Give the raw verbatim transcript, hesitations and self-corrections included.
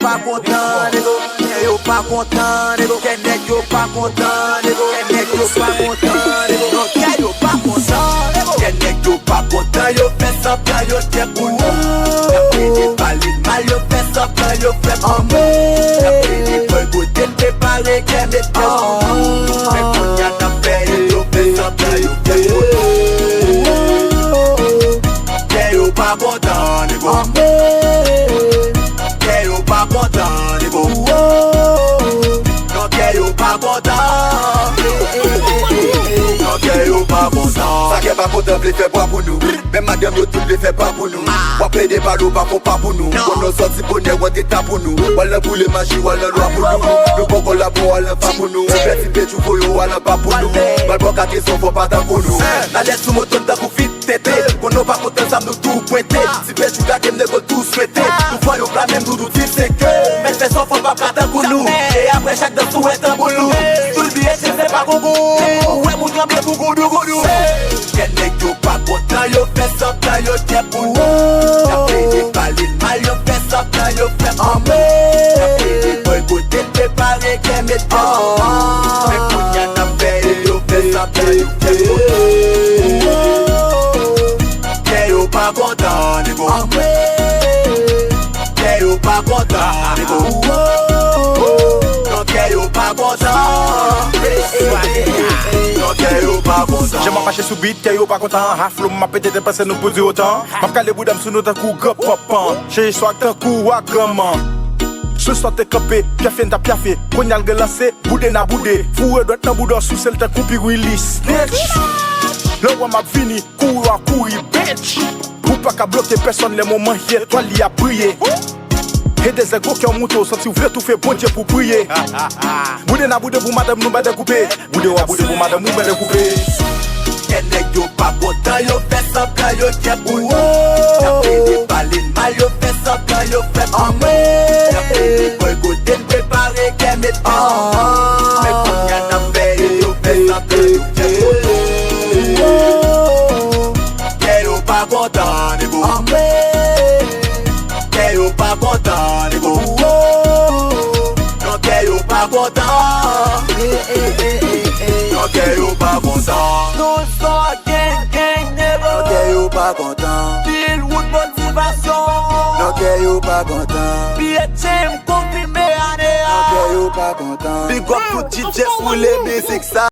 pa kontan, nego. Kè yo pa kontan, nego. Kè nèg yo pa kontan, nego. Kè nèg yo pa kontan, nego. Non, kè yo pa kontan, nego. Kè nèg yo pa kontan, yo fè sanblan, yo tchèk pou nou. Y ap plede pale n mal, yo fè sanblan, yo fè kòman. Y ap plede boykote n, prepare kè met kè sou nou. Men kounye a n ap fè e yo fè sanblan, yo fè kòman. Kè yo pa kontan, nego. Kè yo pa kontan, nego. Non, kè yo pa kontan. Non, kè yo pa kontan. Sa kè pa kontan vle fè bwa pou nou. Menm madanm yo tout vle fè pa pou nou. W ap plede pale w pa fon pa pou nou. Bon, nou sòti bonè, w ante ta pou nou. W al nan boule maji, w al nan lwa pou nou. Nou poko la pou w al nan fa pou nou. Ti pè ti pechou voye w al anba pou nou. Mal bò kate son fò pa tankou nou. Lalè sou moto n tankou fit tete. Konn nou pa kontan zam nou tou pwente. Ti pechou gade m nego tou swete. Nou fò yo blame m doudou di se ke. Mèt fè son fò pa plata pou nou. E apre chak dans ou wè tanbou lou. Tou l biye se se pa gougou. Ou wè moun tranble pou goudou goudou. Kè nèg yo pa kontan, yo fè sanblan, yo tchèk pou nou. Y ap plede pale n mal, yo fè sanblan, yo fè kòman. Y ap plede boykote n, prepare kè met kè sou nou. Men kounye a n ap fè e yo fè sanblan, yo tchèk pou nou. Kè yo pa kontan, nego. Kè yo pa kontan, nego. Non, kè yo pa kontan. Non, kè yo pa kontan. Jan m ap mache sou beat, kè yo pa kontan. Half flow, m ap pete tèt panse nou pou di otan. M ap kale bouda m sou nou tankou gran panpan. Chanje swag tankou wa granman. Sou sòt te kanpe, pyafe n t ap pyafe. Kounye a l gen lanse, boude n a boude. Foure dwèt nan bouda w souse l tankou piwili. Snitch. Lè w wè m ap vini, kouri w a kouri, bitch. Ou pa ka bloke pèsòn lè moman yè twal li ap briye. E dezè gwo kè w moute w santi w vle toufe Bondye pou priye. Boude n a boude pou madanm nou bèdè koupe. Boude w a boude pou madanm ou bèdè koupe. Kè nèg yo pa kontan, yo fè sanblan, yo tchèk pou nou. Y ap plede pale n mal, yo fè sanblan, yo fè kòman. Y ap plede boykote n, prepare kè met kè sou nou. Men kounye a n ap fè e yo fè sanblan, yo tchèk pou nou. Kè yo pa kontan, nego. Kè yo pa kontan, nego. Non, kè yo pa kontan. Non, kè yo pa kontan. Nou sò gang, gang, nego. Non, kè yo pa kontan. Pil wout motivasyon. Non, kè yo pa kontan. P H M konfime ane a. Non, kè yo pa kontan. Big up tout D J sou le mizik sa.